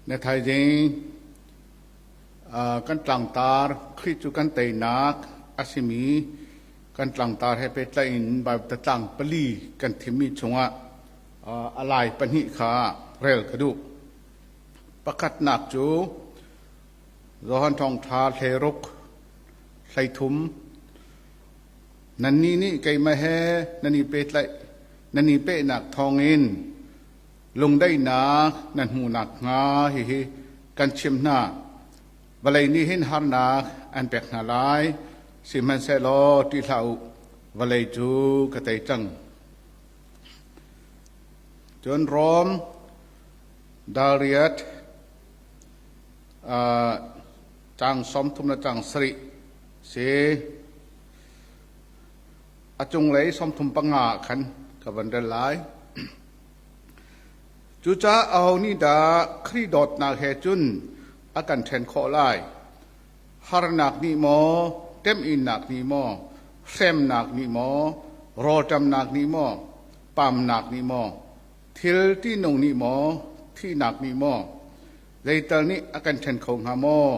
Na thaizing kan tlangtar Khrih cu kan teinak a simi kan tlangtar he pehtlaih in Bible catlang pali kan thimmi chungah a lai pahnih kha rel ka duh. Pakhatnak cu Johan Thawngṭha hleiruk 13 Nannih nih keimah he nan i pehtlaih nan i pehnak thawngin lungdaihnak nan hmuh nakhnga hihi kan chimh hna. Vawlei nih hin harnak an pek hna lai, sihmanhsehlaw ṭih hlah u, vawlei cu ka tei cang. Cun Rom dal riat caang 30 le caang 7 si. A cunglei 35 ah khan ka van rel lai. Cucaah aho nih dah Khrih dawtnak he cun a kan ṭhen khawh lai? Harnak nih maw, temhinnak nih maw, hremnak nih maw, rawlṭamnak nih maw, pamnak nih maw, thil ṭihnung nih maw, thihnak nih maw, zeital nih a kan ṭhen kho hnga maw?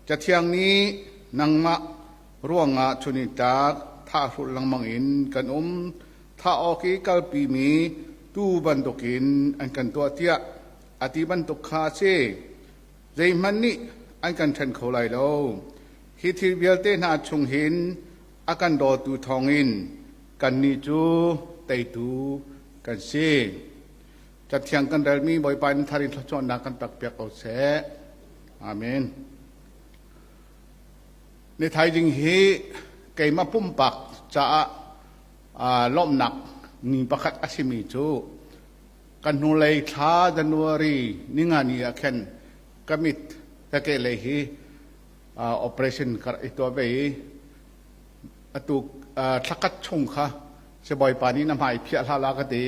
Cathiang nih nangmah ruangah chun in tlak thahhrulh lengmang in kan um, thah awk i kalpimi tuu bantukin an kan tuah tiah a ti bantuk kha a si. Zeihmanh nih an kan ṭhen kho lai lo. Hi thil vialte hna chung hin a kan dawtu thawngin kannih cu teitu kan si. Cathiang kan relmi Bawipa nih thar in thluachuahnak kan pekpiak ko seh. Amen. Ni thaizing hi keimah pumpak caah lawmhnak ni pakhat a simi cu kan hnulei thla January ninga ni ah khan ka mit ka kehlei hi operation ka rak i tuah ve i atu thlakhat chung kha sibawipa nih na hmai phiah hlah la ka ti.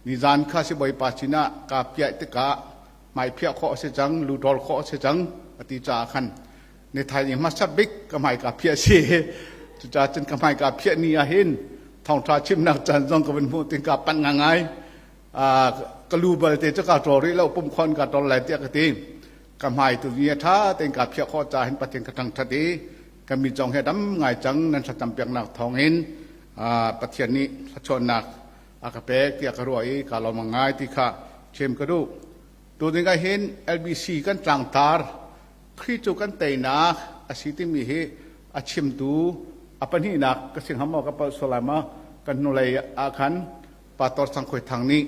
Nizan kha sibawipa sinah kaa piah tikah hmaiphiah khawh a si cang, lutawl khawh a si cang a ti caah khan ni thaizing hmasa bik ka hmai kaa phiah si. Cucaah cun ka hmai kaa phiah ni ah hin thawngṭha chimnak caan zong ka vun hmuh tin kaa panh ngangai. Ka lu balte cu kaa ṭawl rih lo, pum khon kaa ṭawl lai tiah ka ti. Ka hmai tu ni a ṭha tein kaa phiah khawh caah hin Pathian ka thangṭhat i ka mi zong hi a dam ngai cang nan thlacam piaknak thawngin Pathian nih thluachuahnak a ka pek tiah ka ruah i kaa lawm ngai ti kha chim ka duh. Tuzing ah hin LBC kan tlangtar Khrih cu kan teinak a si timi hi a chimtu a pahnihnak ka si hnga maw ka palh sual lai maw kan hnulei ah khan Pastor Sang Khoi Thang nih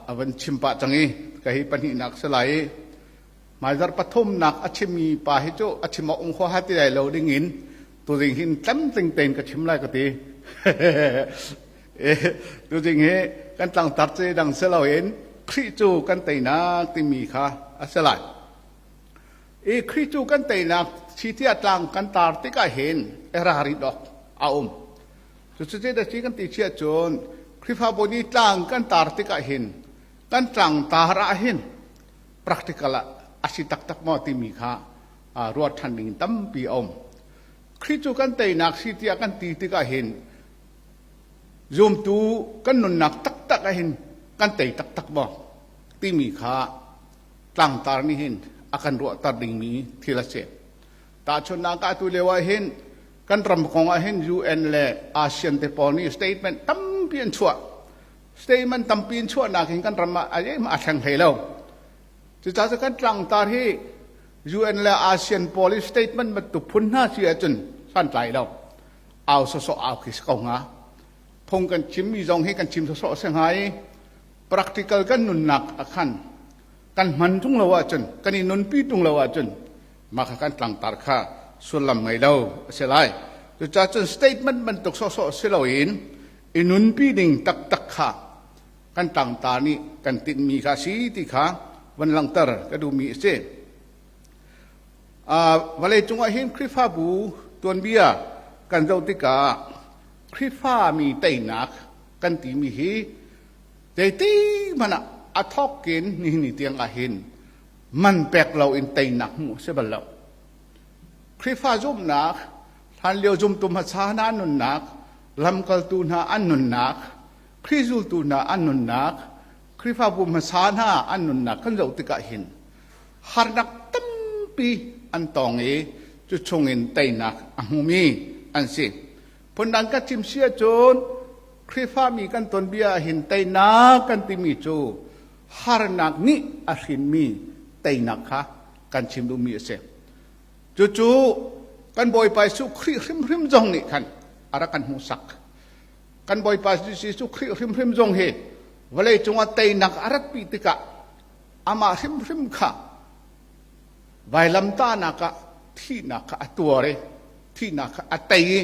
a van chim pah cang i ka hi pahnihnak si lai i hmaizarh pathumnak a chimmi pa hi cu a chim awk um kho ha ti lai lo ding in tuzing hin tlamtling tein ka chim lai ka ti. Tuzing hi kan tlangtar ci dang si loin Khrih cu kan teinak timi kha a si lai. I Khrih cu kan teinak si tiah tlang kan tar tikah hin rari dok a um. Cucu da ci kan ti chiah cun Khrihfabu nih tlang kan tar tikah hin kan tlang tar ah hin practical ah a si taktak maw timi kha ruat ṭhan ding tampi a um. Khrih cu kan teinak si tiah kan ti tikah hin zumtu kan nunnak taktak ah hin kan tei taktak maw timi kha tlangtar nih hin a kan ruahter dingmi thil a si. Tahchunhnak ah atu lio ah hin kan ram kong ah hin UN le ASEAN te pawl nih statement tampi an chuah. Statement tampi in chuahnak hin kan ram ah a thleng hlei lo. Cucaah kan tlangtar hi UN le ASEAN pawl i statement bantuk phun hna si ahcun santlai lo. Au sawsawh au khi si ko hnga. Phung kan chimmi zong hi kan chim sawsawh si hnga i practical kan nunnak ah khan kan hman tung lo ahcun kan i nunpi tung lo ahcun mah kha kan tlangtar kha sullam ngei lo a si lai. Cucaah cun statement bantuk sawsawh si loin i nunpi ding taktak kha kan tlangtar nih kan tinhmi kha a si ti kha van langhter ka duhmi a si. Vawlei cungah hin Khrihfabu tuanbia kan zoh tikah Khrihfami teinak kan timi hi zeiti hmanh ah a thawk in nihin ni tiang ah hin man pek loin teinak hmuh a si bal lo. Khrihfa zumhnak, hlanlio zumtu hmasa hna nunnak, lamkaltu hna an nunnak, Khrih zultu hna an nunnak, Khrihfabu hmasa hna an nunnak kan zoh tikah hin harnak tampi an tong i cu chungin teinak a hmumi an si. Phundang ka chim si ahcun Khrihfami kan tuanbia ah hin teinak kan timi cu harnak nih a hrinmi teinak kha kan chim duhmi a si. Cucu kan Bawipa Jesuh Khrih hrimhrim zong nih khan a rak kan hmuhsak. Kan Bawipa Jesuh Khrih hrimhrim zong hi vawlei cungah teinak a ratpi tikah amah hrimhrim kha vailamtahnak ah thihnak kha a tuar i thihnak kha a tei i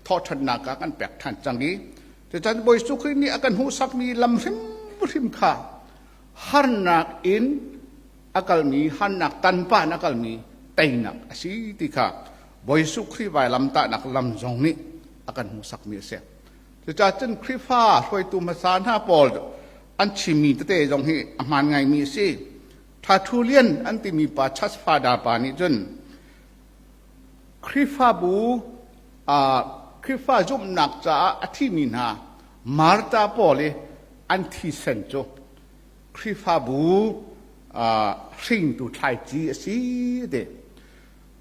thawhṭhannak ah kan pek ṭhan cang i cucan Bawi Jesuh Khrih nih a kan hmuhsakmi lam hrimhrim kha harnak in a kalmi harnak tanpa in a kalmi teinak a si ti kha Bawi Jesuh Khrih vailamtahnak lam zong nih a kan hmuhsakmi a si. Cucaah cun Khrihfa hruaitu hmasa hna pawl an chimmi tete zong hi a hmaan ngaimi a si. Tertullian an timi pa church father pa nih cun Khrihfabu Khrihfa zumhnak caah a thimi hna Marta pawl i an thisen cu Khrihfabu hringtu thlaici a si ti.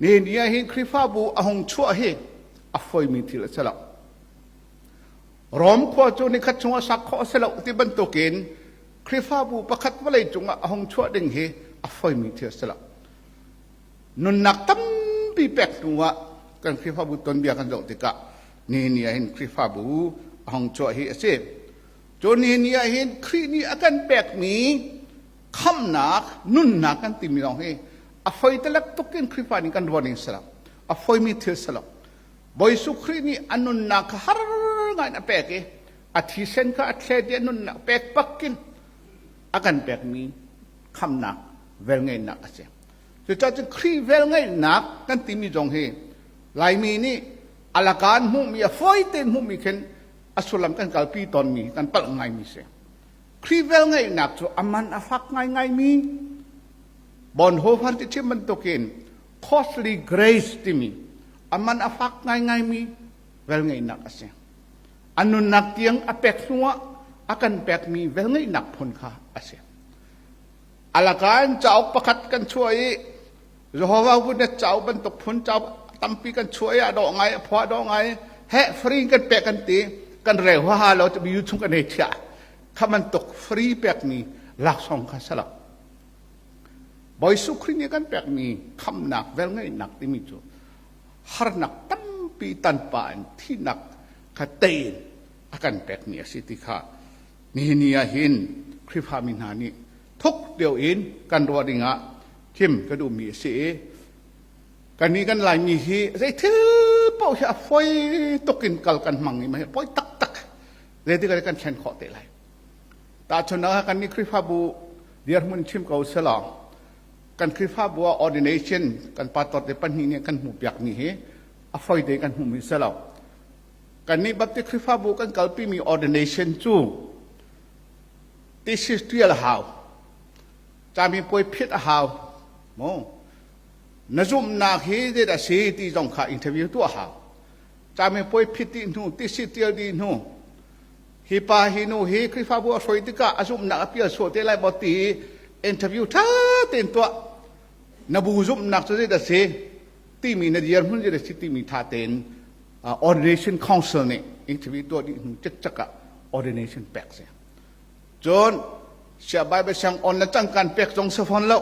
Nihin ni ah hin Khrihfabu a hung chuah hi a foimi thil a si lo. Rom khua cu nikhat chungah sak khawh a si lo ti bantukin Khrihfabu pakhat vawlei cungah a hung chuah ding hi a foimi thil a si lo. Nunnak tampi pek hnu ah kan Khrihfabu tuanbia kan zoh tikah nihin ni ah hin Khrihfabu a hung chuah hi a si. Cu nihin ni ah hin Khrih nih a kan pekmi khamnak nunnak kan timi lawng hi a foi talek tuk in Khrihfa nih kan ruah ning si lo. A foimi thil si lo. Bawi Jesuh Khrih nih a nunnak kha har ngai in a pek i a thisen kha a thlet i a nunnak pek pakin a kan pekmi khamnak velngeihnak a si. Cucaah cun Khrih velngeihnak kan timi zong hi Laimi nih alaka an hmuhmi a fawi tein hmuhmi khin a sullam kan kalpi tawnmi kan palh ngaimi si. Khrih velngeihnak cu a man a fak ngaingaimi Bonhoeffer ti chim bantukin costly grace timi a man a fak ngaingaimi velngeihnak a si. A nunnak tiang a pek hnuah a kan pekmi velngeihnak phun kha a si. Alaka in cauk pakhat kan chuah i Jehovah Witness cauk bantuk phun cauk tampi kan chuah i a dawh ngai, a phua dawh ngai, he free kan pek kan ti, kan rel huaha lo ti chung kan hei chiah. Kha bantuk free pekmi laksawng kha si lo. Bawi Jesuh Khrih nih kan pekmi khamnak velngeihnak timi cu harnak tampi tanpa in thihnak kha tein a kan pekmi a si ti kha nihin ni ah hin Khrihfami hna nih thuk deuh in kan ruah dingah thim ka duhmi a si i kannih kan Laimi hi zei thil paoh hi a foi tuk in kal kan hmang i mah poi taktak zeitik ah kan thlen khawh te lai. Tahchunhnak ah kannih Khrihfabu dirhmun chim ko selaw kan Khrihfabu ah ordination kan pastor te pahnih nih kan hmuhpiakmi hi a foi te kan hmuhmi si lo. Kannih Baptist Khrihfabu kan kalpimi ordination cu thesis tial a hau, camipuai phit a hau, mu na zumhnak hi zeidah si ti zong kha interview tuah a hau. Camipuai phit dih hnu, thesis tial dih hnu, hi pa hi nu hi Khrihfabu a hruai tikah a zumhnak a pial sual te lai maw ti interview ṭha tein tuah. Na bu zumhnak cu zeidah si timi na dirhmun zeidah si timi ṭha tein ordination council nih interview tuah dih hnu cikcek ah ordination pek si. Cun sia Bible siang on le cangkan pek zong si fawn lo.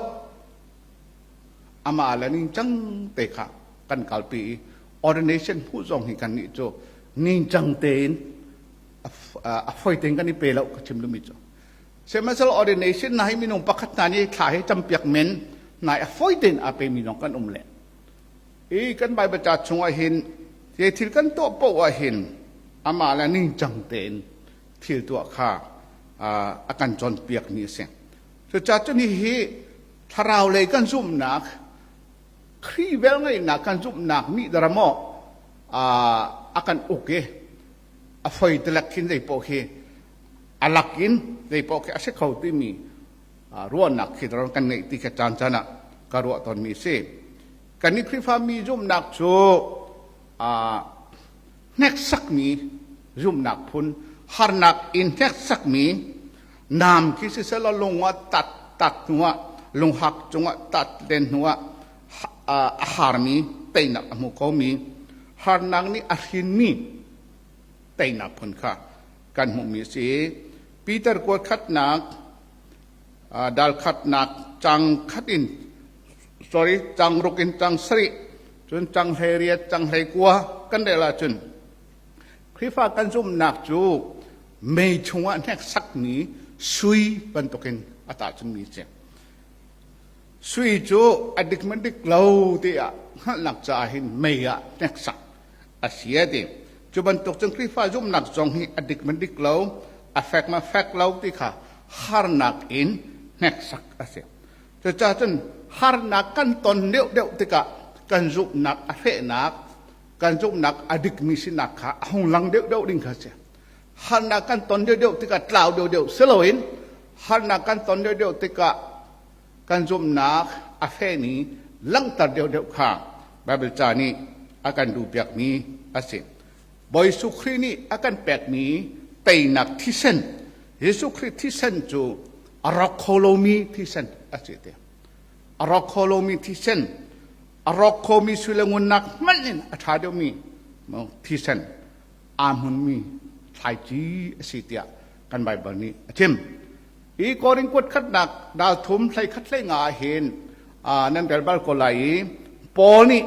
Amah le ningcang te kha kan kalpi i ordination hmuh zong hi kan nih cu ningcang tein a foi tein kan i pe lo ka chim duhmi cu. Sihmanhsehlaw ordination na hi minung pakhat hna nih thla hi campiak men nai a foi tein aa pemi zong kan um le. I kan Bible ca chungah hin zei thil kan tuah paoh ah hin amah le ningcang tein thil tuah kha a kan cawnpiakmi a si. Cucaah cun hihi thlarau lei kan zumhnak Khrih velngeihnak kan zumhnak nih dara maw a kan uk i a foi telek khin zei paoh khi a lak in zei paoh khi a si kho timi ruahnak khi dara kan ngeih ti kha caan caan ah ka ruah tawnmi a si. Kannih Khrihfami zumhnak cu hneksakmi zumhnak phun, harnak in hneksakmi, Nam khi siselaw lung ah tat tat hnuah lunghak cungah tat len hnuah a harmi teinak a hmu komi harnak nih a hrinmi teinak phun kha kan hmuhmi a si. Peter kuat khatnak dal khatnak cang khat in sorry cang ruk in cang sarih cun cang 18 cang 19 kan rel ahcun Khrihfa kan zumhnak cu mei chungah hneksakmi sui bantukin a tahchunmi a si. Sui cu a dik ma dik lo tiah hngalhnak caah hin mei ah hneksak a si a ti. Cu bantuk cun Khrihfa zumhnak zong hi a dik ma dik lo, a fek ma fek lo ti kha harnak in hneksak a si. Cucaah cun harnak kan ton deuhdeuh tikah kan zumhnak a hrehnak, kan zumhnak a dikmi sinak kha a hung lang deuhdeuh ding kha a si. Harnak kan ton deuhdeuh tikah tlau deuhdeuh si loin harnak kan ton deuhdeuh tikah kan zumhnak a fehmi langhter deuhdeuh kha Baibal ca nih a kan duhpiakmi a si. Bawi Jesuh Khrih nih a kan pekmi teinak thisen, Jesuh Khrih thisen cu a rawk kho lomi thisen a si te. A rawk kho lomi thisen, a rawk khomi sui le ngunnak hmanh in a ṭha deuhmi thisen aa hmunmi thlaici a si tiah kan Baibal nih a chim. Hi Korin kuat khatnak dal thum hlei khat hlei nga ah hin nan rel bal ko lai i Paul nih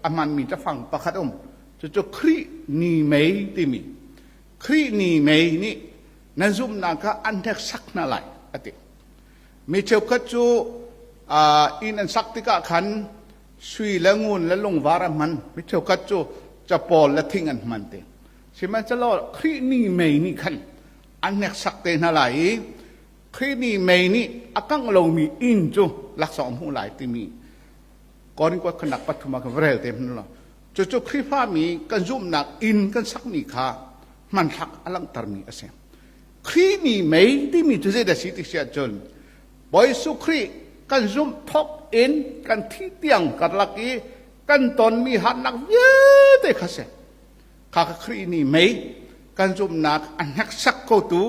a hmanmi cafang pakhat um. Cucu Khrih ni mei timi. Khrih ni mei nih nan zumhnak kha an hneksak hna lai a ti. Mi cheukhat cu inn an sak tikah khan sui le ngun le lungvar a hman. Mi cheukhat cu capawl le thing an hman te. Sihmanhsehlaw Khrih ni mei nih khan an hneksak te hna lai i Khrih nih mei nih a kangh lomi inn cu laksawng hmuh lai timi Korin kuat khanak pathum ah ka va rel te hmanh lo. Cucu Khrihfami kan zumhnak inn kan sakmi kha hmanthlak a langhtermi a si. Khrih nih mei timi cu zeidah si ti si ahcun Bawi Jesuh Khrih kan zumh thawk in kan thih tiang karlak i kan tonmi harnak vialte kha si. Kha ka Khrih nih mei kan zumhnak a hneksak kotu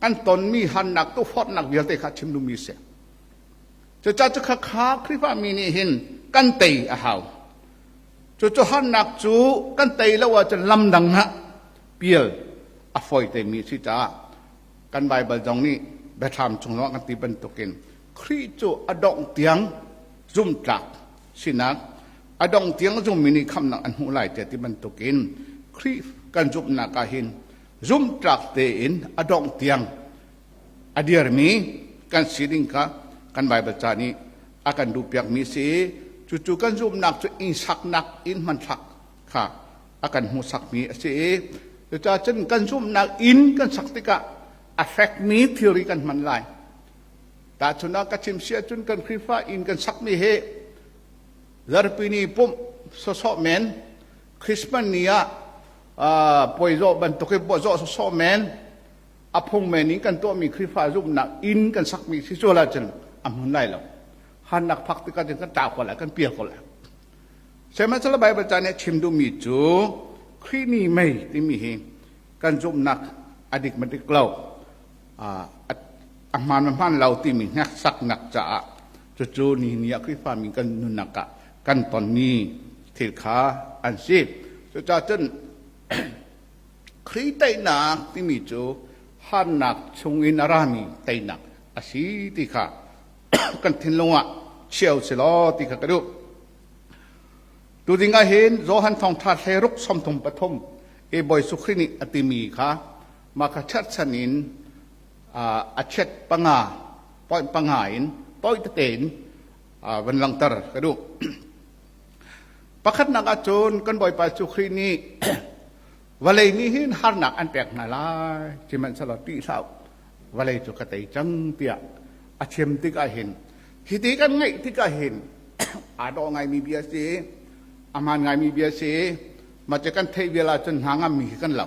kan tonmi harnak tukforhnak vialte kha chim duhmi a si. Cucaah cu kha Khrihfa mi nih hin kan tei a hau. Cucu harnak cu kan tei lo ahcun lam dang ah pial a fawi temi a si caah kan Baibal zong nih biathlam chung zong kan ti bantukin Khrih cu a dongh tiang zumhtlak sinak a dong tiang zummi nih khamhnak an hmuh lai tiah ti bantukin Khrih kan zumhnak ah hin zumhtlak tein a dongh tiang a dirmi kan si ding kha kan Baibal ca nih a kan duhpiakmi si. Cucu kan zumhnak cu inn saknak inn hmanthlak kha a kan hmuhsakmi a si i cucaah cun kan zumhnak inn kan sak tikah a fekmi thilri kan hman lai. Tahchun ah ka chim si ahcun kan Khrihfa inn kan sakmi hi zarhpini pumh sawsawh men, Christmas ni ah puai zawh bantuk i zawh sawsawh men, a phung men in kan tuahmi Khrihfa zumhnak inn kan sakmi si sual ahcun a hmun lai lo. Hannak phak tikah cun kan tlau ko lai, kan pial ko lai. Sihmanhsehlaw Baibal ca nih a chim duhmi cu Khrih ni mei timi hi kan zumhnak a dik ma dik lo, a hmaan ma hmaan lo timi hneksaknak caah cucu nihin ni ah Khrihfami kan nunnak ah kan tonmi thil kha an si. Cucaah cun Khrih teinak timi cu harnak chungin a rami teinak a si ti kha kan thinlung ah chia u si law ti kha ka duh. Tu ding ah hin Johan Thawngṭha hleiruk 33 i Bawi Jesuh Khrih nih a timi kha mah kha cherhchan in a chiat panga point panga in tawi tete in van langhter ka duh. Pakhatnak ah cun kan Bawipa Jesuh Khrih nih vawlei nih hin harnak an pek hna lai sihmanhsehlaw ṭih hlah u vawlei cu ka tei cang tiah a chim tikah hin hiti kan ngaih tikah hin aa dawh ngaimi bia si a hmaan ngaimi bia si mah cu kan theih vial ahcun hna ngammi khi kan lo.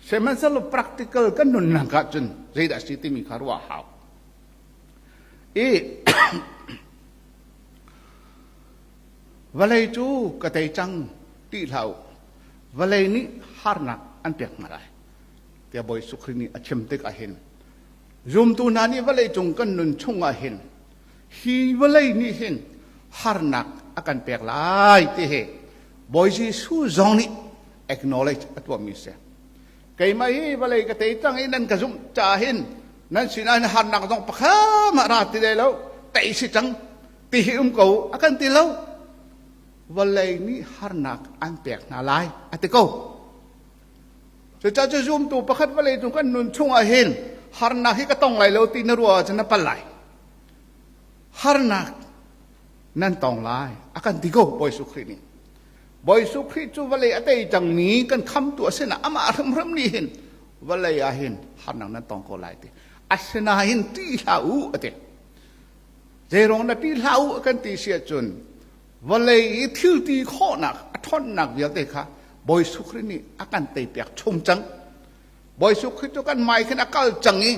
Sihmanhsehlaw practical kan nunnak ahcun zeidah a si timi kha ruah a hau. I vawlei cu ka tei cang ti hlah u. Vawlei nih harnak an pek hna lai. Tiah Bawi Jesuh Khrih nih a chim tik ahhin. Zumtu hna nih vawleicung kan nun chungah hin hi vawlei nih hin harnak a kan pek lai ti hi Bawi Jesuh zong nih acknowledge a tuahmi si. Keimah hi vawlei ka tei cang i nan ka zumh caah hin nan sinah hin harnak zong pakhat mah ra ti lai lo, tei si cang ti hi um ko a kan ti lo. Vawlei nih harnak an pek hna lai a ti ko. Cucaah cu zumtu pakhat vawlei cung kan nun chungah hin harnak hi ka tong lai lo ti na ruah ahcun na pal lai. Harnak nan tong lai a kan ti ko Bawi Jesuh Khrih nih. Bawi Jesuh Khrih cu vawlei a tei cangmi kan khamtu a sinah amah hrimhrim nih hin vawlei ah hin harnak nan tong ko lai ti. Asinain ṭih hlah u a ti. Zeiruang na ṭih hlah u a kan ti si ahcun vawlei i thil ti khawhnak a ṭhawnnak vialte kha Bawi Jesuh Khrih nih a kan teipiak chung cang. Bawi Jesuh Khrih cu kan hmai khin a kal cang i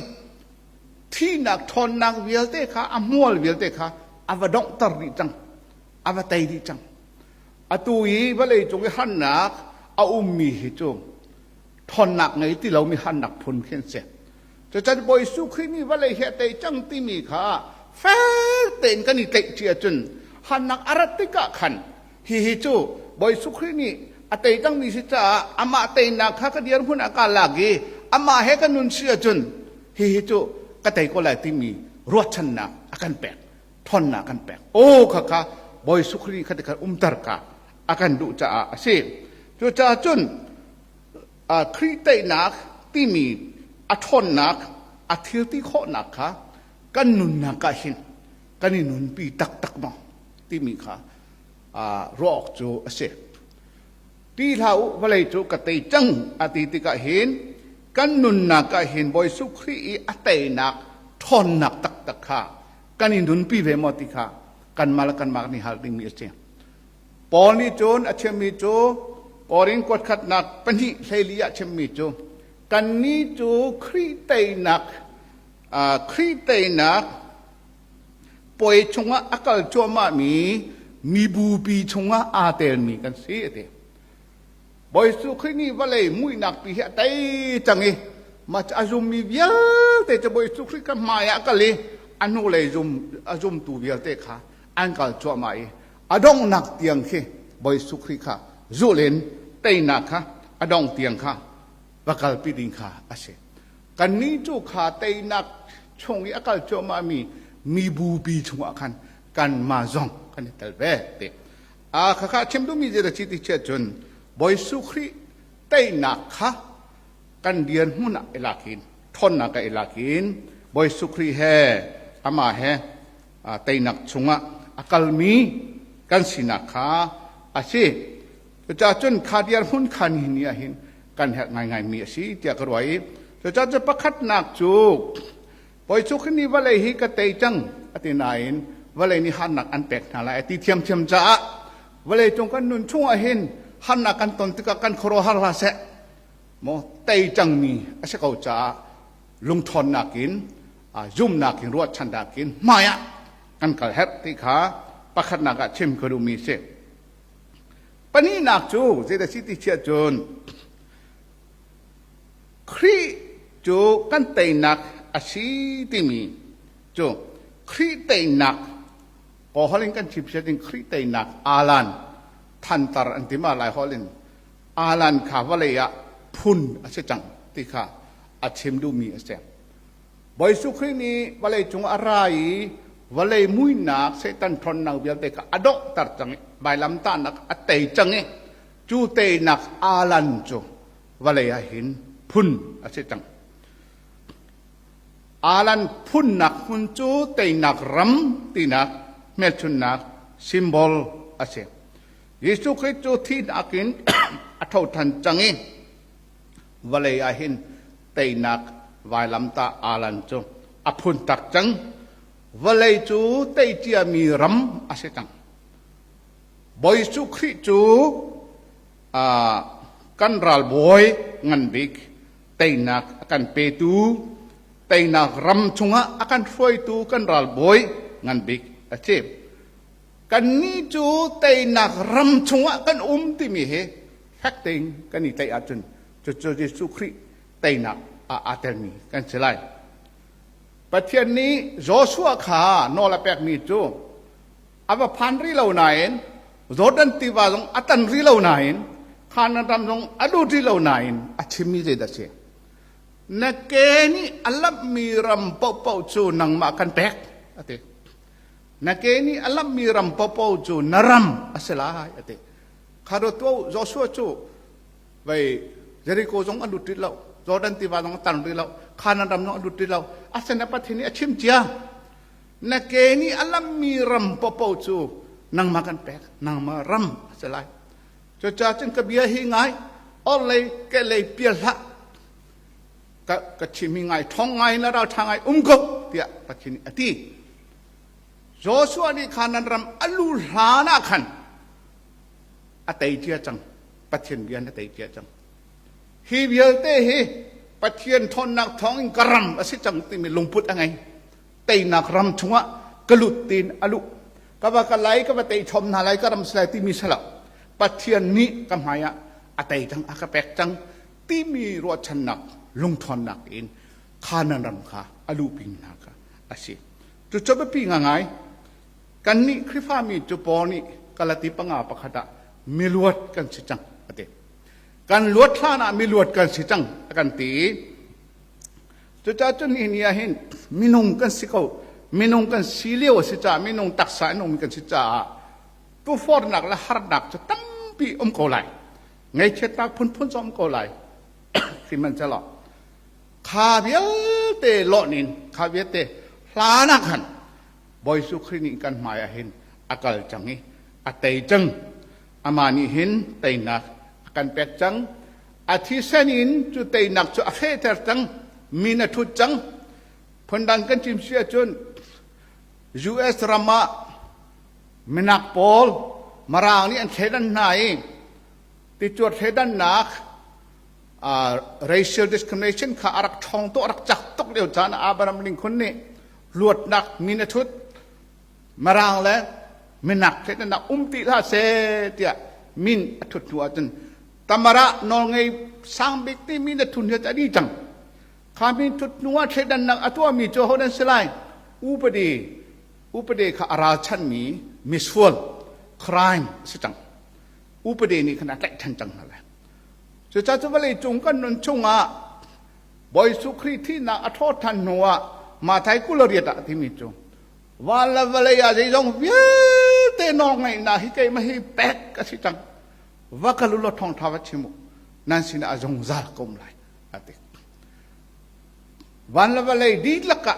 thihnak ṭhawnnak vialte kha a hmual vialte kha a va donghter dih cang, a va tei dih cang. Atu i vawlei cung i harnak a ummi hi cu ṭhawnnak ngei ti lomi harnak phun khi an si. Cucan Bawi Jesuh Khrih nih vawlei hi a tei cang timi kha fel tein kan i tlaih cia ahcun harnak a rat tikah khan hihi cu Bawi Jesuh Khrih nih a tei cangmi si caah amah teinak kha ka dirhmun ah kaa lak i amah he ka nun si ahcun hihi cu ka tei ko lai timi ruahchannak a kan pek, ṭhawnnak a kan pek. Aw khakha Bawi Jesuh Khrih nih khati khan umter ka a kan duh caah a si. Cucaah cun Khrih teinak timi a ṭhawnnak, a thilti khawhnak kha kan nunnak ah hin kan i nunpi taktak maw timi kha ruah awk cu a si. Ti hlah u, vawlei cu ka tei cang a ti tikah hin kan nunnak ah hin Bawi Jesuh Khrih i a teinak ṭhawnnak taktak kha kan i nunpi ve maw ti kha kanmah le kanmah kan i hal dingmi a si. Paul nih cun a chimmi cu Korin kuatkhatnak 2:14 ah chimmi cu kannih cu Khrih teinak Khrih teinak puai chungah a kal cuahmahmi mibupi chungah aa telmi kan si a ti. Bawi Jesuh Khrih nih vawlei muihnak pi hi a tei cang i mah cu a zummi vialte cu Bawi Jesuh Khrih kha hmai ah a kal i a hnulei zum a zumtu vialte kha an kal cuahmah i a donghnak tiang khi Bawi Jesuh Khrih kha zulh in teinak kha a dong tiang kha va kalpi ding kha a si. Kannih cu kha teinak chung i a kal cuahmahmi mibupi chungah khan kanmah zong kan i tel ve ti. A khakha chim duhmi zei dah ci ti chiah cun Bawi Jesuh Khrih teinak kha kan dirhmun ah i lak in ṭhawnnak ah i lak in Bawi Jesuh Khrih he amah he teinak chungah a kalmi kan sinak kha a si. Cucaah cun kha dirhmun kha nihin ni ah hin kan herh ngaingaimi a si tiah ka ruah i cucaah cu pakhatnak cu Bawi cu khi vawlei hi ka tei cang a ti nain vawlei nih harnak an pek hna lai a ti thiamthiam caah vawlei cung kan nun chungah hin harnak kan ton tikah kan khuaruahhar hlah seh maw tei cangmi a si ko caah lungṭhawnnak in zumnak in ruahchannak in hmai ah kan kal herh ti kha pakhatnak ah chim ka duhmi a si. Pahnihnak cu zeidah si ti chiah cun Khrih cu kan teinak a si timi cu Khrih teinak kaw holh in kan chim siat in Khrih teinak alan thantar an ti ma lai holh in alan kha vawlei ah phun a si cang ti kha a chim duhmi a si. Bawi Jesuh Khrih nih vawlei cung a ra i vawlei muihnak Satan ṭhawnnak vialte kha a donghter cang i vailamtahnak a tei cang i cu teinak alan cu vawlei ah hin phun a si cang. Alan phunnak hmun cu teinak ram tinak hmelchunnak symbol a si. Jesuh Khrih cu thihnak in a tho ṭhan cang i vawlei ah hin teinak vailamtah alan cu a phun tak cang. Vawlei cu tei ciami ram a si cang. Bawi Jesuh Khrih cu kan ralbawi ngan bik teinak a kan petu teinak ram chungah a kan hruaitu kan ralbawi ngan bik a si. Kannih cu teinak ram chungah kan um timi hi fek tein kan i tlaih ahcun cucu Jesuh Khrih teinak ah aa telmi kan si lai. Pathian nih Joshua kha nawl a pekmi cu a va phan rih lo nain, Jordan tiva zong a tan rih lo nain, Kanaan ram zong a lut rih lo nain a chimmi zeidah a si? Na ke nih a lamhmi ram paohpaoh cu nangmah kan pek, a ti. Na ke nih a lamhmi ram paohpaoh cu na ram a si lai, a ti. Kha dawt Joshua cu vei Jericho zong a lut rih lo, Jordan tiva zong a tan rih lo, Kanaan ram zong a lut rih lo. Asinain Pathian nih a chim cia. Na ke nih a lammi ram paohpaoh cu nangmah kan pek, nangmah ram a si lai. Cucaah cun ka bia hi ngai, orhlei kehlei pial hlah. Ka, ka chim hi ngai, ṭhawng ngai na ralṭha ngai um ko, tiah Pathian nih a ti. Joshua nih Kanaan ram a lu hlan ah khan a tei cia cang. Pathian bia na tei cia cang. Hi vialte hi Pathian ṭhawnnak thawngin ka ram a si cang timi lungput a ngei. Teinak ram chungah ka lut tiin a luh. Ka va ka lai, ka va tei chom hna lai, ka ram si lai timi si lo. Pathian nih ka hmai ah a tei cang, a ka pek cang timi ruahchannak, lungṭhawnnak in Kanaan ram kha a luhpi hna kha a si. Cucu biapi ngangai. Kannih Khrihfami cu Paul nih Galati panga pakhat ah miluat kan si cang a ti. Kan luat hlan ah miluat kan si cang a kan ti. Cucaah cun nihin ni ah hin minung kan si ko. Minung kan si lio a si caah minung taksa in um kan si caah tufornak le harnak cu tampi um ko lai. Ngaihchiatnak phunphun cu um ko lai. Sihmanhsehlaw kha vialte lawh in kha vialte hlan ah khan Bawi Jesuh Khrih nih kan hmai ah hin a kal cang i a tei cang. Amah nih hin teinak a kan pek cang. A thisen in cu teinak cu a fehter cang. Min a thut cang. Phundang kan chim si ahcun US ram ah minak pawl Mirang nih an thleidan hna i ticuar thleidannak racial discrimination kha a rak ṭhawng tuk, a rak cak tuk lio caan ah Abraham Lincoln nih luatnak min a thut. Mirang le minak thleidannak um ti hlah seh tiah min a thut hnu ahcun Tamara nawlngei sang bik ti min a thun hi a dih cang. Kha min thut hnu ah thleidannak a tuahmi cu ho nan si lai? Upadi upadi kha a ralchanmi misual crime a si cang. Upadi nih khan a tlaih ṭhan cang hna lai. Cucaah cu vawlei cung kan nun chungah Bawi Jesuh Khrih thihnak a ṭhawt ṭhan hnuah Matthai 28 ah a timi cu van le vawlei ah zeizong vialte nawlngeihnak hi keimah hi pek a si cang. Va kal u law thawngṭha va chim u. Nan sinah a zungzal ko um lai a ti. Van le vawlei dihlak ah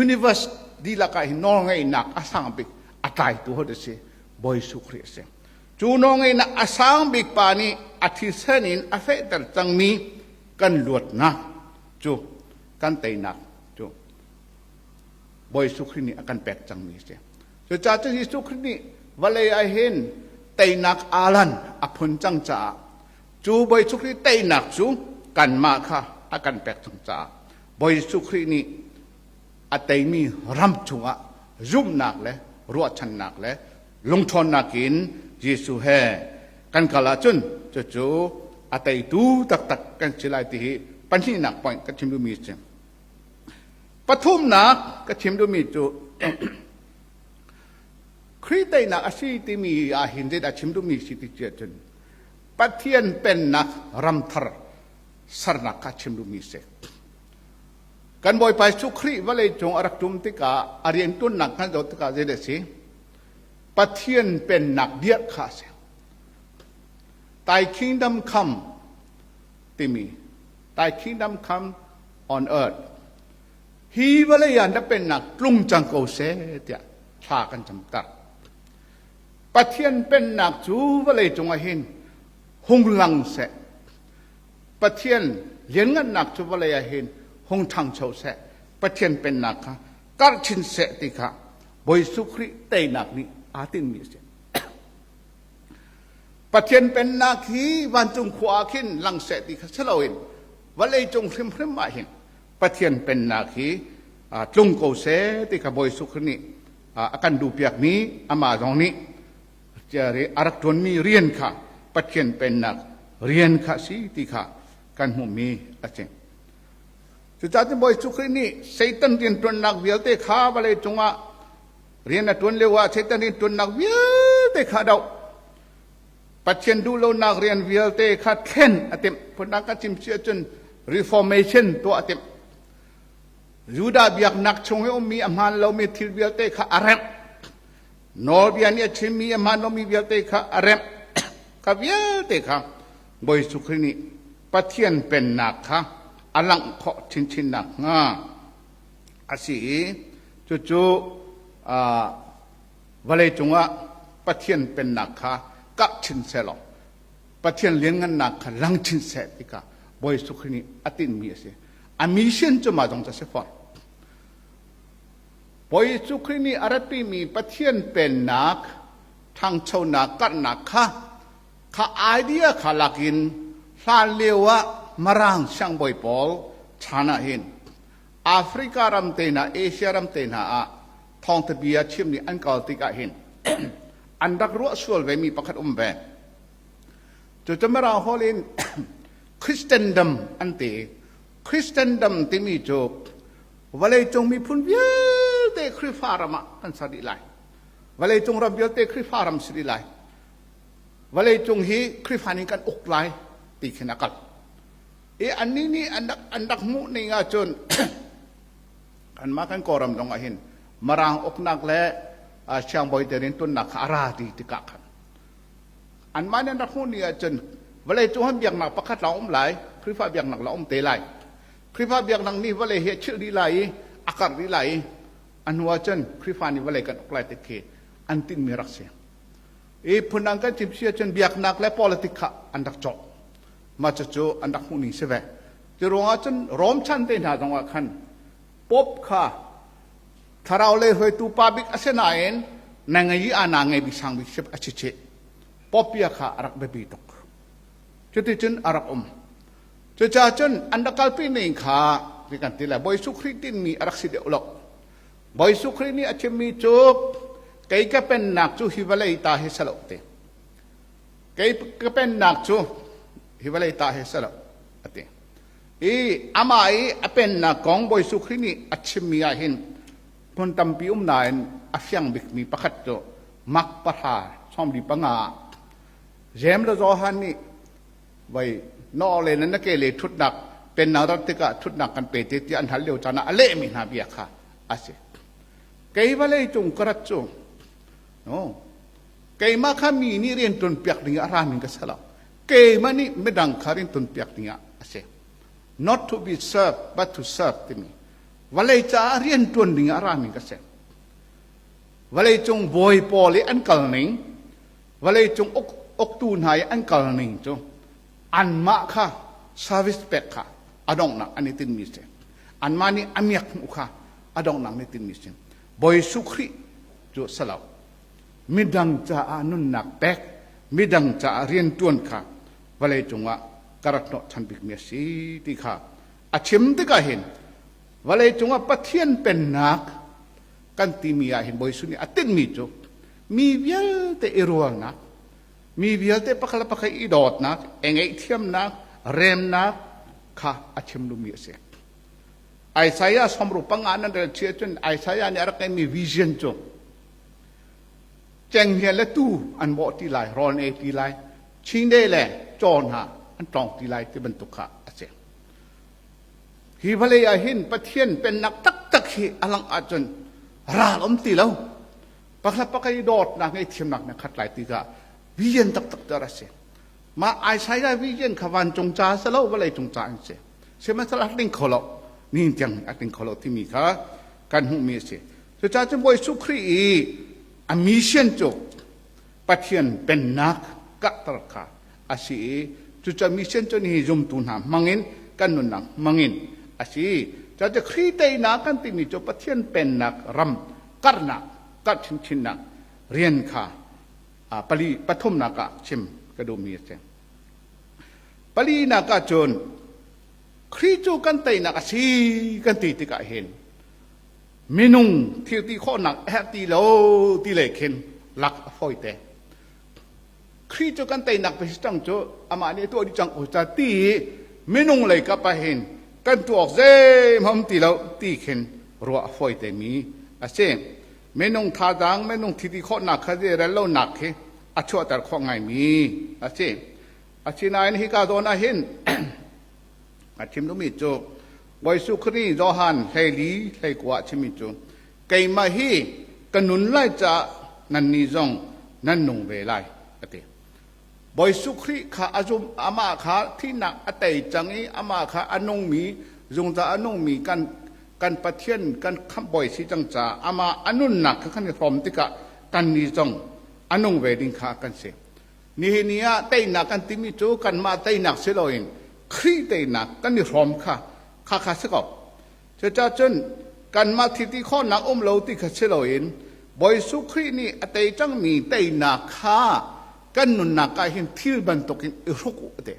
universe dihlak ah hi nawlngeihnak a sang bik a tlaitu hot a si Bawi Jesuh Khrih a si. Cu nawlngeihnak a sang bik pa nih a thisen in a fehter cangmi kan luatnak cu kan teinak cu Bawi Jesuh Khrih nih a kan pek cangmi a si. Cucaah cu Jesuh Khrih nih vawlei ah hin teinak alan a phun cang caah cu Bawi Jesuh Khrih teinak cu kanmah kha a kan pek cang caah Bawi Jesuh Khrih nih a teimi ram chungah zumhnak le ruahchannak le lungṭhawnnak in Jesuh he kan kal ahcun cucu a teitu taktak kan si lai ti hi pahnihnak point ka chim duhmi a si. Pathumnak ka chim duhmi cu Khrih teinak a si timi ah hin zeidah chim duhmi si ti cun Pathian pennak ramthar sernak kha chim duhmi a si. Kan Bawipa Jesuh Khrih vawlei cung a rak ṭum tikah a rianṭuannak kan zoh tikah zeidah a si? Pathian pennak dirh kha a si. Thy kingdom come timi Thy kingdom come on earth. Hi vawlei ah na pennak tlung cang ko seh tiah thla kan camter. Pathian pennak cu vawlei cungah hin hung lang seh. Pathian lianngannak cu vawlei ah hin hung ṭhangcho seh, Pathian pennak kha karh chin seh ti kha Bawi Jesuh Khrih teinak nih aa tinhmi a si. Pathian pennak hi vancung khua ah khin lang seh ti kha si loin vawlei cung hrimhrim ah hin Pathian pennak hi tlung ko seh ti kha Bawi Jesuh Khrih nih a kan duhpiakmi amah zong nih a rak ṭuanmi rian kha Pathian pennak rian kha a si ti kha kan hmuhmi a si. Cucaah cun Bawi Jesuh Khrih nih Satan rianṭuannak vialte kha vawlei cungah rian a ṭuan lio ah Satan rianṭuannak vialte kha a doh. Pathian duhlonak rian vialte kha thlen a timh. Phundang kan chim si ahcun reformation tuah a timh. Judah biaknak chung i ummi a hmaan lomi thil vialte kha a remh. Nawlbia nih a chimmi a hmaan lomi vialte kha a remh. Kha vialte kha Bawi Jesuh Khrih nih Pathian pennak kha a langh khawh chinchin nakhnga a si i cucu vawleicung ah Pathian pennak kha karh chin sehlaw Pathian lianngannak kha lang chin seh ti kha Bawi Jesuh Khrih nih a tinhmi a si. A mission cu mah zong cu a si fawn. Bawi Jesuh Khrih nih a ratpimi Pathian pennak ṭhangchonak karhnak kha kha idea kha lakin hlan lio ah Marang siangbawi pawl chan ah hin Africa ram te hna, Asia ram te hna ah thawngtha bia chim nih an kal tikah hin an rak ruah sual ve mi pakhat um ve. Cucu Mirang holh in Christendom an ti. Christendom timi cu vawleicung miphun vialte Khrihfa ram ah kan ser dih lai. Vawleicung ram vialte Khrihfa ram si dih lai. Vawleicung hi Khrihfa nih kan uk lai ti khin a kal. I annih nih an rak hmuh ning ahcun kanmah kan Kawlram zong ah hin Mirang uknak le siangbawi te riantuannak kha a ra ti tikah khan anmah nih an rak hmuh ni ahcun vawleicung han biaknak pakhat lawng um lai, Khrihfa biaknak lawng um te lai. Khrihfa biaknak nih vawlei hi a chilh dih lai i a karh dih lai i a hnu ahcun Khrihfa nih vawlei kan uk lai ti khi an tinhmi rak si. I phundang kan chim si ahcun biaknak le politic kha an rak cawh. Mah cucu an rak hmuhning si ve. Cu ruangah cun Rom chan te hna zongah khan Pope kha thlarau lei hruaitu pa bik a si nain na ngei i ana ngei bik sang bik a si chih. Pope bia kha a rak biapi tuk. Cuticun a rak um. Cucaah cun an rak kalpi ning kha ti kan ti lai. Bawi Jesuh Khrih tinmi a rak si deuh lo. Bawi Jesuh Khrih nih a chimmi cu kei ka pennak cu hi vawlei ta hi si lo ti. Kei ka pennak cu hi vawlei ta hi si lo a ti. I amah i a pennak kong Bawi Jesuh Khrih nih a chimmi ah hin hmun tampi um nain a fiang bikmi pakhat cu Mark 10:45 ah Jeim le Johan nih voi naw le na ke le ṭhutnak pennak rat tikah ṭhutnak kan pe te tiah an hal lio caan ah a lehmi hna bia kha a si. Kei vawlei cung ka rat cu no keimah kha mi nih rian ṭuan piak ding ah ra min ka si lo. Keimah nih midang kha rian ṭuan piak ding ah a si. Not to be served but to serve timi vawlei caah rian ṭuan ding ah ra min ka si. Vawlei cung bawi pawl i an kal ning vawleicung uktu hna i an kal ning cu anmah kha service pek kha a donghnak an i tinmi si. Anmah nih a miak hmuh kha a donghnak an i tinmi si. Bawi Jesuh Khrih cu si lo. Midang caah nunnak pek, midang caah rianṭuan kha vawleicung ah ka rak hnawhchan bikmi a si ti kha a chim tikah hin vawleicung ah Pathian pennak kan timi ah hin Bawi Jesuh nih a tinhmi cu mi vialte i rualnak, mi vialte pakhat le pakhat i dawtnak, i ngaihthiamnak, remnak kha a chim duhmi a si. Isaiah 65 nan rel chih ahcun Isaiah nih a rak ngeihmi vision cu cenghngia le tuu an bawh ti lai, rawl an ei ti lai, chindeih le caw hna an tlawng ti lai ti bantuk kha a si. Hi vawlei ah hin Pathian pennak taktak hi a langh ahcun ral um ti lo. Pakhat pakhat i dawtnak ngaihthiamnak na khat lai ti kha vision taktak cu a rak si. Mah Isaiah vision kha vancung ca si lo vawlei cung ca an si. Sihmanhsehlaw a tling kho lo. Nihin tiang a tling kho lo timi kha kan hmuhmi a si. Cucaah cun Bawi Jesuh Khrih i a mission cu Pathian pennak karhter kha a si i cucaah mission cu nihin zumtu hna hmangin kan nunnak hmangin a si. Cucaah Khrih teinak kan timi cu Pathian pennak ram karhnak karh chinchinnak rian kha pali pathumnak ah chim ka duhmi a si. Palinak ah cun Khrih cu kan teinak a si kan ti tikah hin minung thil ti khawhnak a herh ti lo ti lei khin lak a fawite. Khrih cu kan teinak pe si cang cu amah nih a tuah dih cang ko ca ti i minung lei kap ah hin Kan tuah awk zeihmanh um ti lo ti khin ruah a fawi temi a si. Minung thazaang, minung thiti khawhnak kha zeirel lonak khi a chuahter khawh ngaimi a si. Asinain hika zawn ah hin a chim duhmi cu Bawi Jesuh Khrih Johan 14 19 a chimmi cu keimah hi ka nun lai caah nannih zong nan nung ve lai a ti. Bawi Jesuh Khrih kha a zum amah kha thihnak a tei cang i amah kha a nungmi zungzal a nungmi kan kan Pathian kan khamhbawi si cang caah amah a nunnak kha kan i hrawm tikah kannih zong a nung ve ding kha kan si. Nihin ni ah teinak kan timi cu kanmah teinak si loin Khrih teinak kan i hrawm kha kha kha si ko. Cucaah cun kanmah thiti khawhnak um lo ti kha si loin Bawi Jesuh Khrih nih a tei cangmi teinak kha kan nunnak ah hin thil bantukin i hruk u ti.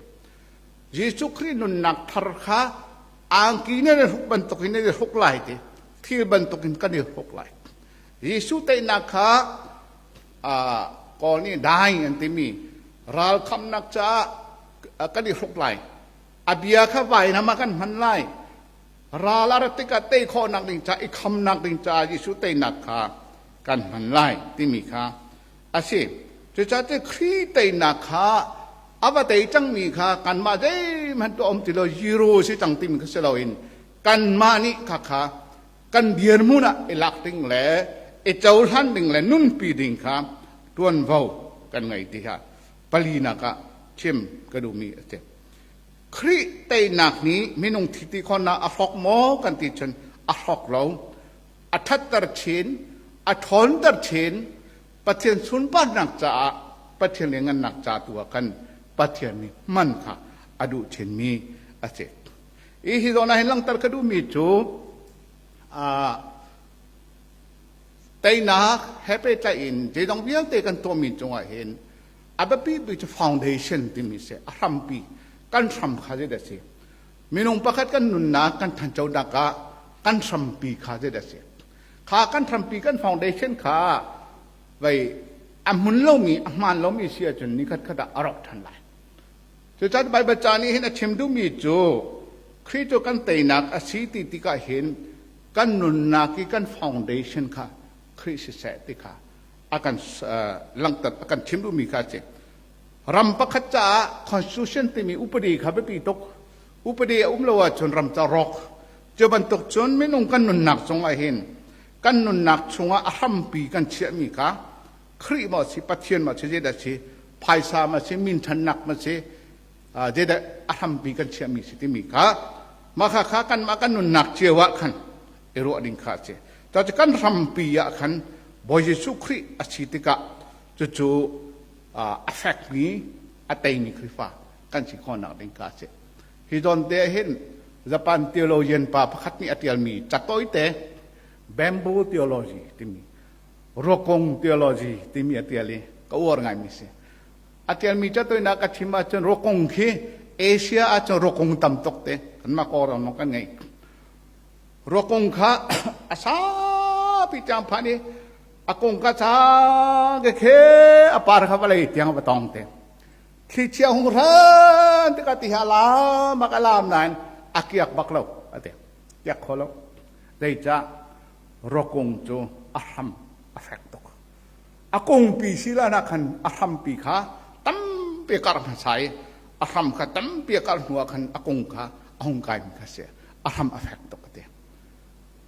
Jesuh Khrih nunnak thar kha angki nan i hruk bantukin nan i hruk lai ti. Thil bantukin kan i hruk lai. Jesuh teinak kha Kawl nih dai an timi ralkhamnak caah kan i hruk lai. A bia kha vainam ah kan hman lai. Ral a rat tikah tei khawhnak ding caah i khamnak ding caah Jesuh teinak kha kan hman lai timi kha a si. Cucaah cu Khrih teinak kha a va tei cangmi kha kanmah zeihmanh tuah um ti lo zero si cang timi kha si loin kanmah nih kha kha kan dirhmun ah i lak ding le i cohlan ding le nunpi ding kha ṭuanvo kan ngei ti kha palinak ah chim ka duhmi a si. Khrih teinak nih minung thiti khawhnak a hrawk maw kan ti cun a hrawk lo. A ṭhatter chin, a ṭhawnter chin, Pathian sunparnak caah Pathian lianngannak ca tu ah khan Pathian nih hman kha a duh chinmi a si. Hi hi zawn ah hin langhter ka duhmi cu teinak he pehtlaih in zeidang vialte kan tuahmi cungah hin a biapi bik cu foundation timi si a hrampi kan hram kha zeidah a si minung pakhat kan nunnak kan thanchonak ah kan hrampi kha zeidah a si kha kan hrampi kan foundation kha vei a hmun lomi a hmaan lomi si ahcun nikhat khat ah a rawk ṭhan lai. Cucaah Baibal ca nih hin a chim duhmi cu Khrih cu kan teinak a si ti tikah hin kan nunnak i kan foundation kha Khrih siseh ti kha a kan langhter a kan chim duhmi kha a si. Ram pakhat caah constitution timi upadi kha biapi tuk. Upadi a um lo ahcun ram ca rawk. Cu bantuk cun minung kan nunnak cungah hin kan nunnak chungah a hrampi kan chiahmi kha Khrih maw si Pathian maw si zeidah si phaisa ma si minthannak ma si zeidah a hrampi kan chiahmi si timi kha mah kha kha kanmah kan nunnak cio ah khan i ruah ding kha a si. Cucu kan hrampi ah khan Bawi Jesuh Khrih a si tikah cucu a fekmi a teimi Khrihfa kan si khawhnak ding kha a si. Hi zawn te ah hin Japan theologian pa pakhat nih a ṭialmi catawite bamboo theology timi Ruakung theology timi a ṭial i ka uar ngaimi si. A ṭialmi catoinak ka chim ahcun ruakung khi Asia ahcun ruakung tam tuk te kanmah Kawlram lawng kan ngei. Ruakung kha a saupi tiang phan i a kung kha sang ke khe a par kha vawlei tiang va tong te. Thlichia hung hran tikah ti hi a lam a ka lam nain a kiak bak lo a ti. Kiak kho lo. Zeicah Rawkung cu a hram a fek tuk. A kungpi si la na khan a hrampi kha tampi a karh hmasa i a hram kha tampi a karh hnu ah khan a kung kha a hung kaimi kha si. A hram a fek tuk a ti.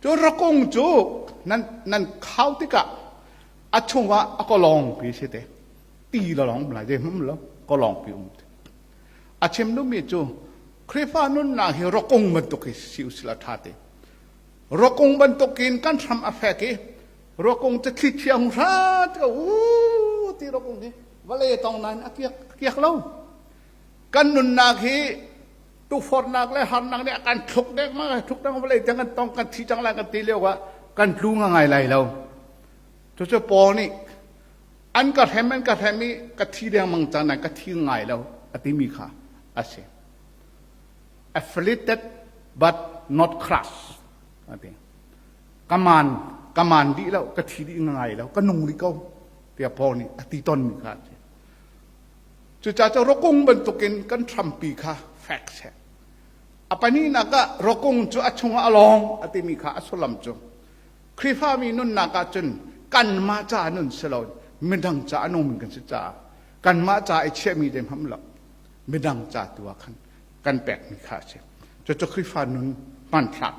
Cu rakung cu nan nan khau tikah a chungah a kawlawngpi si te. Ti lawng um lai zei hmanh um lo kawlawngpi um te. A chim duhmi cu Khrihfa nunnak hi rakung bantuk hi si usila ṭha te. Ruakung bantukin kan hram a fek i ruakung cu thli thiang hrat ka u ti ruakung hi vawlei tong nain a kiak a kiak lo. Kan nunnak hi tukforhnak le harnak nih a kan thluk dek ma thluk dang vawlei tiang kan tong kan thi cang lai kan ti lio ah kan tlu ngai lai lo. Cucu Paul nih an ka hrem an ka hrem i ka thi dengmang cang nain ka thi ngai lo a timi kha a si. Afflicted but not crushed a ti. Ka maan ka maan dih lo, ka thi dih ngai lo, ka nung rih ko tiah Paul nih a ti tonmi kha a si. Cucaah cu rukung bantukin kan hrampi kha fek seh. A pahnihnak ah rawkung cu a chungah a lawng a timi kha a sullam cu Khrihfami nunnak ah cun kanmah ca nun si lo midang ca a nungmi kan si caah kanmah ca i chiahmi te hmam lo midang ca tu ah khan kan pekmi kha a si. Cucu Khrihfa nun hmanthlak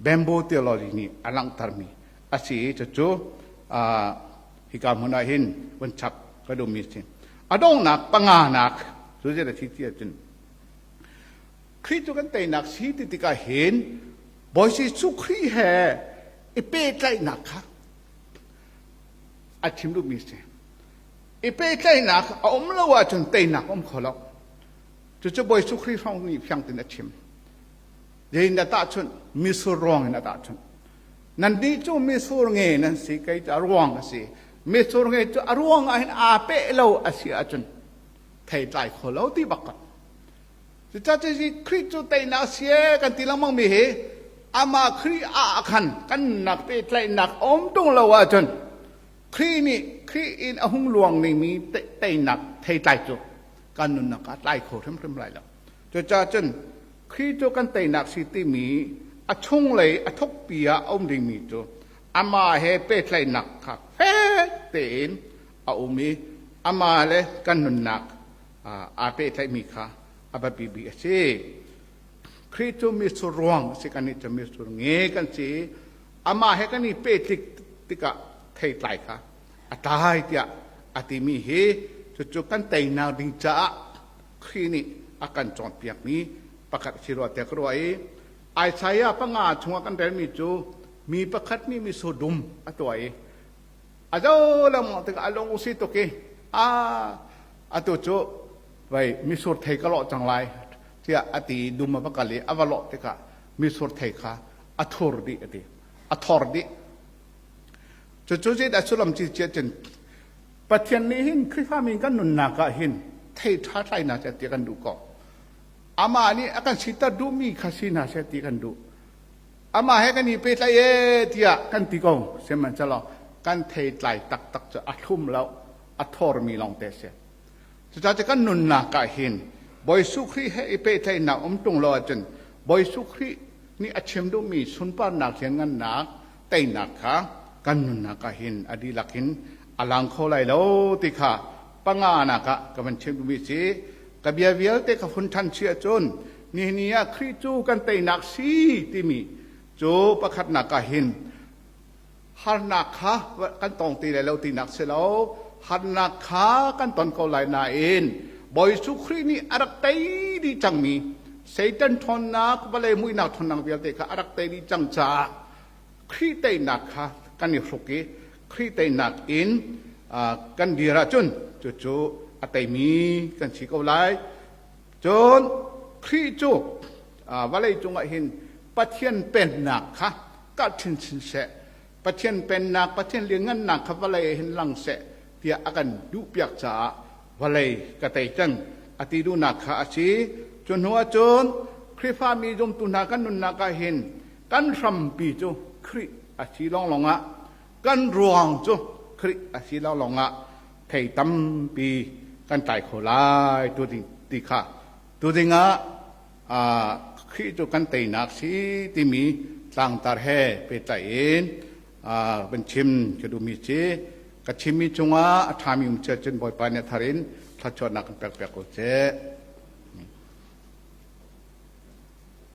bamboo theology nih a langhtermi a si i cucu hika hmun ah hin vun chap ka duhmi a si. A donghnak panganak cu zei a si ti ahcun Khrih cu kan teinak si ti tikah hin Bawi Jesuh Khrih he i pehtlaihnak kha a chim duhmi a si. I pehtlaihnak a um lo ahcun teinak a um kho lo. Cucu Bawi Jesuh Khrih hrawng nih fiang tein a chim. Zein a tahchunh? Misur ruang in a tahchunh. Nannih cu misur nge nan si, kei cu a ruang a si. Misur nge cu a ruang ah hin aa peh lo a si ahcun thei tlai kho lo ti bak ko. Cucaah Khrih cu teinak si ee kan ti lengmang mi hi amah Khrih ah khan kan nunnak pehtlaihnak a um tung lo ahcun Khrih nih Khrih in a hung luang ningmi teinak theitlai cu kan nunnak ah tlai kho hrimhrim lai lo. Cucaah cun Khrih cu kan teinak si timi a chunglei a thukpi ah a um dingmi cu amah he pehtlaihnak kha fek tein a um i amah le kan nunnak aa pehtlaihmi kha a biapi bik a si. Khrih cu mitsur ruang a si, kannih cu mitsur nge kan si i amah he kan i pehtlik tikah theitlai kha a tlai tiah a timi hi cucu kan teinak ding caah Khrih nih a kan cawnpiakmi pakhat a si rua tiah ka ruah i Isaiah panga chungah kan relmi cu mi pakhat nih mitsur dum a tuah i a zo lengmang tikah a lung si tuk i a atu cu vai mitsur thei ka lawh cang lai tiah a ti i dum a va kal i a va lawh tikah mitsur thei kha a thur dih a ti a thor dih. Cucu zeidah sullam ci cia cun Pathian nih hin Khrihfami kan nunnak ah hin thei ṭha tlai hna seh ti kan duh ko. Amah nih a kan siter duhmi kha si hna seh ti kan duh. Amah he kan i pehtlaih ee tiah kan ti ko. Sihmanhsehlaw kan theitlai taktak cu a thlum lo, a thormi lawngte a si. Cucaah kan nunnak ah hin Bawi Jesuh Khrih he i pehtlaihnak um ṭung lo ahcun Bawi Jesuh Khrih nih a chim duhmi sunparnak lianngannak teinak kha kan nunnak ah hin a dihlak in a lang kho lai lo ti kha panganak ah ka van chim duhmi si. Ka bia vialte ka fun ṭhan chih ahcun nihin ni ah Khrih cu kan teinak si timi cu pakhatnak ah hin harnak kha kan tong ti lai lo tinak si lo, harnak kha kan ton ko lai nain Bawi Jesuh Khrih nih a rak tei dih cangmi Satan ṭhawnnak, vawlei muihnak ṭhawnnak vialte kha a rak tei dih cang caah Khrih teinak kha kan i hruk i Khrih teinak in kan dir ahcun cucu a teimi kan si ko lai. Cun Khrih cu vawlei cungah hin Pathian pennak kha karh chinchin seh, Pathian pennak, Pathian lianngannak kha vawlei ah hin lang seh tiah a kan duhpiak caah vawlei ka tei cang a ti duhnak kha a si. Cu hnu ahcun Khrihfami zumtu hna kan nunnak ah hin kan hrampi cu Khrih a si lawnglawng ah kan ruang cu Khrih a si lawnglawng ah thei tampi kan tlai kho lai tu ding ti kha tu dingah Khrih cu kan teinak si timi tlangtar he pehtlaih in van chim ka duhmi si. Ka chimmi cungah a ṭhami um cun Bawipa nih a thar in thluachuahnak kan pek piak ko seh.